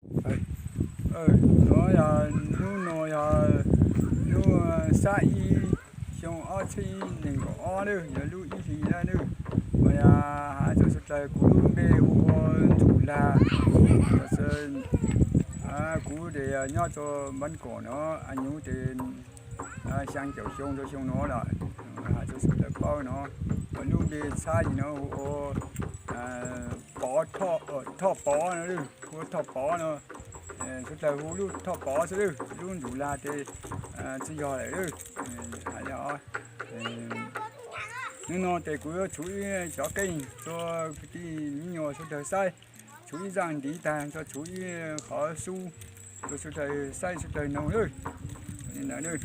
Nov yog, hnub no yog hnub xab ib xyoo ob txhiab nees nkaum ob lawm, yog lub ib hlis lawm. Uas yog hais rau sawv daws, kuv lub npe hu ua Ntsum Lag. Kuv ces nyob rau Npab Kom no, a nyuv ces xyaa caum xyoo rau xyoo no lawm. Hais rau sawv daws paub no, uas lub npe txhab li no hu ua Pov, Thoj Pov no, hu ua Thoj Pov no. Sawv daws hu lub Thoj Pov xwb, lub Ntsum Lag ces tsis yog lawm. Hais li os, hnub no ces kuv yuav tshuv ib cov qeej rau kwv tij me nyuam sawv daws saib, tshuv ib zaaj ntiv taag, tshuv ib qhov xub rau sawv daws saib sawv daws noog lawm. Li ntawd.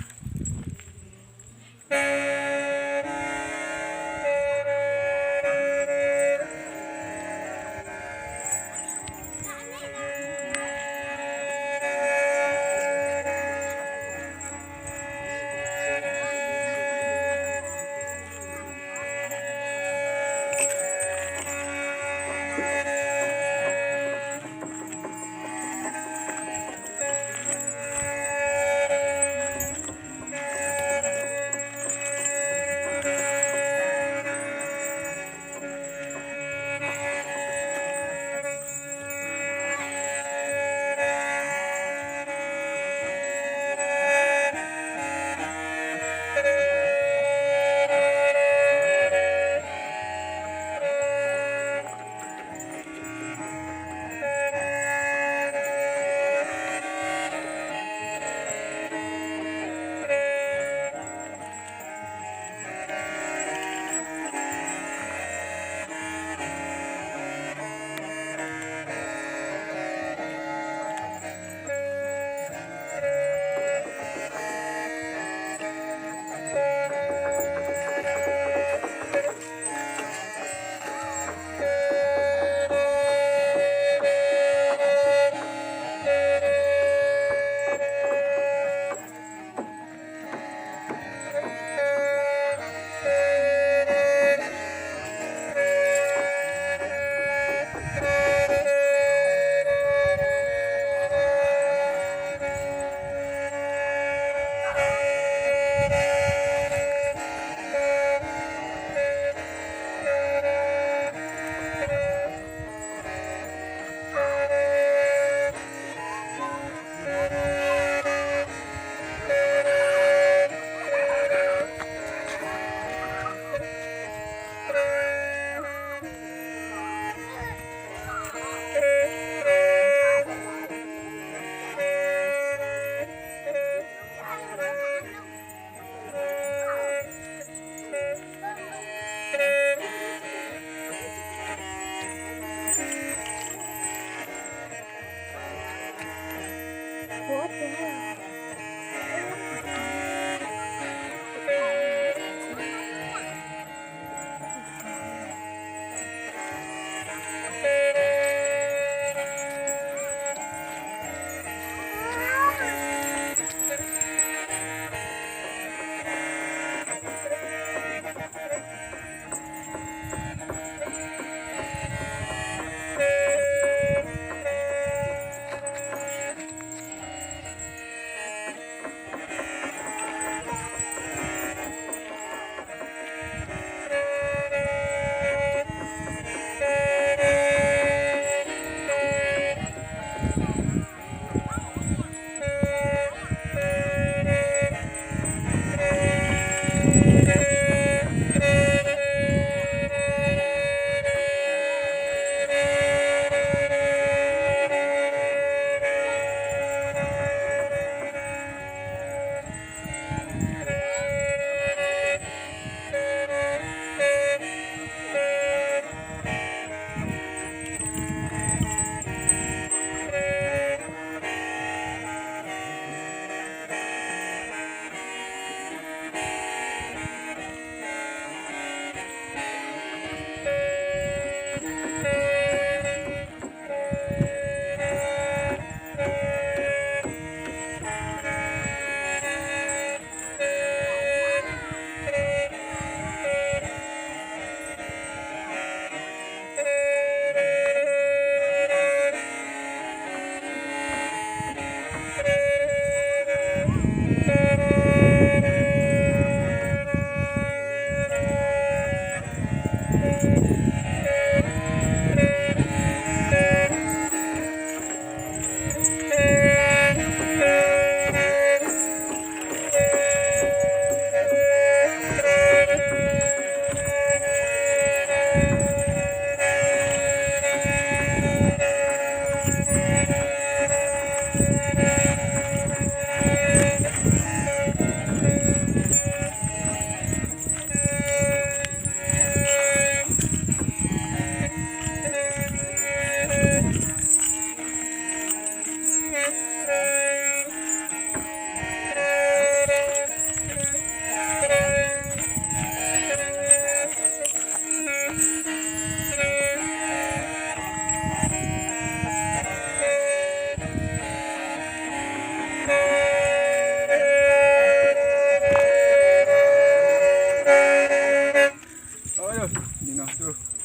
Nim no tus